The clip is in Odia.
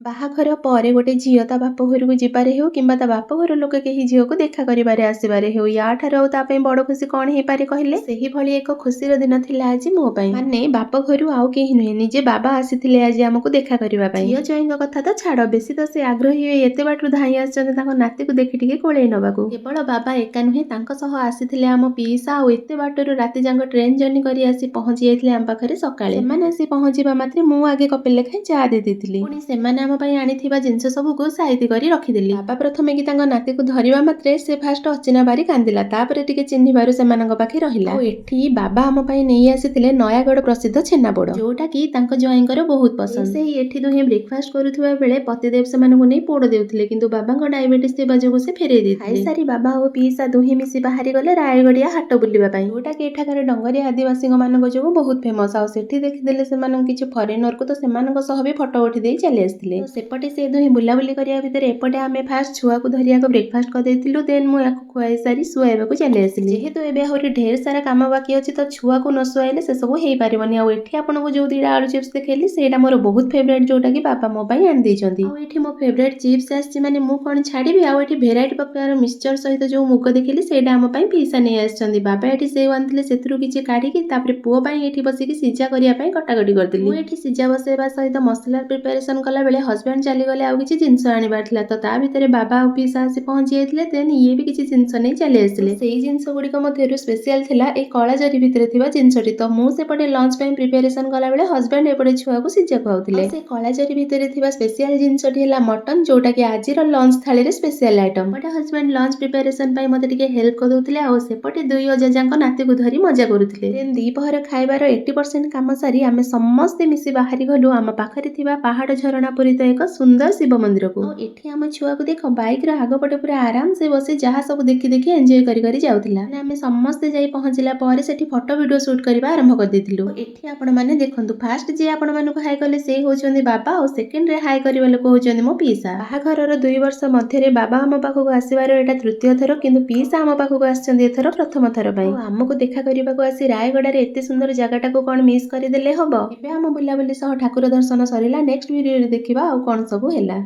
ବାହାଘର ପରେ ଗୋଟେ ଝିଅ ତା ବାପ ଘରକୁ ଯିବାରେ ହେଉ କିମ୍ବା ତା ବାପ ଘର ଲୋକ କେହି ଝିଅକୁ ଦେଖା କରିବାରେ ଆସିବାରେ ହେଉ, ୟାଠାରୁ ଆଉ ତା ପାଇଁ ବଡ଼ ଖୁସି କ'ଣ ହେଇପାରେ କହିଲେ? ସେହିଭଳି ଏକ ଖୁସିର ଦିନ ଥିଲା ଆଜି ମୋ ପାଇଁ। ମାନେ ବାପ ଘରୁ ଆଉ କେହି ନୁହେଁ, ନିଜେ ବାବା ଆସିଥିଲେ ଆଜି ଆମକୁ ଦେଖା କରିବା ପାଇଁ। ଝିଅ ଜ୍ୱାଇଁଙ୍କ କଥା ତ ଛାଡ଼, ବେଶୀ ତ ସେ ଆଗ୍ରହୀ ହୋଇ ଏତେ ବାଟରୁ ଧାଇଁ ଆସିଛନ୍ତି ତାଙ୍କ ନାତିକୁ ଦେଖି ଟିକେ କୋଳେଇ ନେବାକୁ। କେବଳ ବାବା ଏକା ନୁହେଁ, ତାଙ୍କ ସହ ଆସିଥିଲେ ଆମ ପିଇସା ଆଉ ଏତେ ବାଟରୁ ରାତି ଯାକ ଟ୍ରେନ୍ ଜର୍ଣ୍ଣି କରି ଆସି ପହଞ୍ଚି ଯାଇଥିଲେ ଆମ ପାଖରେ ସକାଳେ। ସେମାନେ ଆସି ପହଞ୍ଚିବା ମାତ୍ରେ ମୁଁ ଆଗେ କପେ ଲେଖାଏଁ ଚା ଦେଇ ଦେଇଥିଲି। ପୁଣି ସେମାନେ ଆମ ପାଇଁ ଆଣିଥିବା ଜିନିଷ ସବୁକୁ ସାଇତି କରି ରଖିଦେଲି। ବାବା ପ୍ରଥମେ କି ତାଙ୍କ ନାତିକୁ ଧରିବା ମାତ୍ରେ ସେ ଫାଷ୍ଟ ଅଚିହ୍ନା ବାରି କାନ୍ଦିଲା, ତାପରେ ଟିକେ ଚିହ୍ନିବାରୁ ସେମାନଙ୍କ ପାଖେ ରହିଲା। ଆଉ ଏଠି ବାବା ଆମ ପାଇଁ ନେଇ ଆସିଥିଲେ ନୟାଗଡ଼ ପ୍ରସିଦ୍ଧ ଛେନାପୋଡ଼, ଯୋଉଟା କି ତାଙ୍କ ଜ୍ୱାଇଁଙ୍କର ବହୁତ ପସନ୍ଦ। ସେଇ ଏଠି ଦୁହେଁ ବ୍ରେକଫାଷ୍ଟ କରୁଥିବା ବେଳେ ପତିଦେବ ସେମାନଙ୍କୁ ନେଇ ପୋଡ଼ ଦେଉଥିଲେ, କିନ୍ତୁ ବାବାଙ୍କ ଡାଇବେଟିସ୍ ଥିବା ଯୋଗୁଁ ସେ ଫେରେଇ ଦେଇଥିଲେ। ଖାଇସାରି ବାବା ଓ ପିଇସା ଦୁହେଁ ମିଶି ବାହାରି ଗଲେ ରାୟଗଡ଼ିଆ ହାଟ ବୁଲିବା ପାଇଁ, ଯୋଉଟା କି ଏଠାକାର ଡଙ୍ଗରିଆ ଆଦିବାସୀଙ୍କ ମାନଙ୍କ ଯୋଗୁଁ ବହୁତ ଫେମସ। ଆଉ ସେଠି ଦେଖିଦେଲେ ସେମାନଙ୍କୁ କିଛି ଫରେନରକୁ, ତ ସେମାନଙ୍କ ସହ ବି ଫଟୋ ଉଠି ଦେଇ ଚାଲି ଆସିଥିଲେ। ତ ସେପଟେ ସେ ଦୁହେଁ ବୁଲାବୁଲି କରିବା ଭିତରେ ଏପଟେ ଆମେ ଫାଷ୍ଟ ଛୁଆକୁ ଧରି ଆଗ ବ୍ରେକଫାଷ୍ଟ କରିଦେଇଥିଲୁ। ଦେନ୍ ମୁଁ ୟାକୁ ଖୁଆଇ ସାରି ଶୁଆଇବାକୁ ଚାଲି ଆସିଲି। ଯେହେତୁ ଏବେ ଆହୁରି ଢେର ସାରା କାମ ବାକି ଅଛି, ତ ଛୁଆକୁ ନ ଶୁଆଇଲେ ସେସବୁ ହେଇପାରିବନି। ଆଉ ଏଠି ଆପଣଙ୍କୁ ଯୋଉ ଦିଟା ଆଳୁ ଚିପ୍ସ ଦେଖେଇଲି, ସେଇଟା ମୋର ବହୁତ ଫେଭରାଇଟ୍, ଯୋଉଟା କି ବାବା ମୋ ପାଇଁ ଆଣିଦେଇଛନ୍ତି। ଆଉ ଏଠି ମୋ ଫେଭରାଇଟ୍ ଚିପ୍ସ ଆସିଛି, ମାନେ ମୁଁ କ'ଣ ଛାଡ଼ିବି? ଆଉ ଏଠି ଭେରାଇଟି ପ୍ରକାର ମିକ୍ସଚର ସହିତ ଯୋଉ ମୁଗ ଦେଖିଲି, ସେଇଟା ଆମ ପାଇଁ ପିଇସା ନେଇ ଆସିଛନ୍ତି। ବାବା ଏଠି ସେଉ ଆଣିଥିଲେ, ସେଥିରୁ କିଛି କାଢ଼ିକି ତାପରେ ପୁଅ ପାଇଁ ଏଠି ବସିକି ସିଝା କରିବା ପାଇଁ କଟାକଟି କରିଥିଲି। ମୁଁ ଏଠି ସିଝା ବସେଇବା ସହିତ ମସଲା ପ୍ରିପାରେସନ୍ କଲାବେଳେ ହଜବେଣ୍ଡ ଚାଲିଗଲେ, ଆଉ କିଛି ଜିନିଷ ଆଣିବାର ଥିଲା। ତ ତା ଭିତରେ ବାବା ଆଉ ପିଇସା ଆସି ପହଞ୍ଚି ଯାଇଥିଲେ। ଦେନ୍ ଇଏ ବି କିଛି ଜିନିଷ ନେଇ ଚାଲି ଆସିଲେ। ସେଇ ଜିନିଷ ଗୁଡ଼ିକ ମଧ୍ୟରୁ ସ୍ପେଶିଆଲ ଥିଲା ଏଇ କଳା ଜରି ଭିତରେ ଥିବା ଜିନିଷଟି। ତ ମୁଁ ସେପଟେ ଲଞ୍ଚ ପାଇଁ ପ୍ରିପାରେସନ୍ କଲାବେଳେ ହଜବେଣ୍ଡ ଏପଟେ ଛୁଆକୁ ସିଝା ଖୁଆଉଥିଲେ। ସେ କଳା ଜରି ଭିତରେ ଥିବା ସ୍ପେଶିଆଲ ଜିନିଷଟି ହେଲା ମଟନ, ଯୋଉଟା କି ଆଜିର ଲଞ୍ଚ ଥାଳିରେ ସ୍ପେଶିଆଲ ଆଇଟମ୍। ଏପଟେ ହଜବେଣ୍ଡ ଲଞ୍ଚ ପ୍ରିପାରେସନ୍ ପାଇଁ ମୋତେ ଟିକେ ହେଲ୍ପ କରିଦେଉଥିଲେ ଆଉ ସେପଟେ ଦୁଇ ଅଜାଯାଙ୍କ ନାତିକୁ ଧରି ମଜା କରୁଥିଲେ। ଦେନ୍ ଦ୍ୱିପହର ଖାଇବାର 80% କାମ ସାରି ଆମେ ସମସ୍ତେ ମିଶି ବାହାରି ଗଲୁ ଆମ ପାଖରେ ଥିବା ପାହାଡ଼ ଝରଣା ପୂରିତ ଏକ ସୁନ୍ଦର ଶିବ ମନ୍ଦିରକୁ। ଆଉ ଏଠି ଆମ ଛୁଆକୁ ଦେଖ, ବାଇକ୍ର ଆଗପଟେ ପୁରା ଆରାମସେ ବସି ଯାହା ସବୁ ଦେଖି ଦେଖି ଏନ୍ଜୟ କରି କରି ଯାଉଥିଲା। ମାନେ ଆମେ ସମସ୍ତେ ଯାଇ ପହଞ୍ଚିଲା ପରେ ସେଠି ଫଟୋ ଭିଡ଼ିଓ ସୁଟ୍ କରିବା ଆରମ୍ଭ କରିଦେଇଥିଲୁ। ଏଠି ଆପଣମାନେ ଦେଖନ୍ତୁ, ଫାଷ୍ଟ ଯିଏ ଆପଣମାନଙ୍କୁ ହାଇ କଲେ ସେ ହେଉଛନ୍ତି ବାବା ଆଉ ସେକେଣ୍ଡରେ ହାଇ କରିବା ଲୋକ ହେଉଛନ୍ତି ମୋ ପିଇସା। ବାହାଘରର 2 ବର୍ଷ ମଧ୍ୟରେ ବାବା ଆମ ପାଖକୁ ଆସିବାର ଏଇଟା ତୃତୀୟ ଥର, କିନ୍ତୁ ପିଇସା ଆମ ପାଖକୁ ଆସିଛନ୍ତି ଏଥର ପ୍ରଥମ ଥର ପାଇଁ। ଆଉ ଆମକୁ ଦେଖା କରିବାକୁ ଆସି ରାୟଗଡ଼ାରେ ଏତେ ସୁନ୍ଦର ଜାଗାଟାକୁ କ'ଣ ମିସ୍ କରିଦେଲେ ହବ? ଏବେ ଆମ ବୁଲାବୁଲି ସହ ଠାକୁର ଦର୍ଶନ ସରିଲା। ନେକ୍ସଟ ଭିଡ଼ିଓରେ ଦେଖିବା ଆଉ କ'ଣ ସବୁ ହେଲା।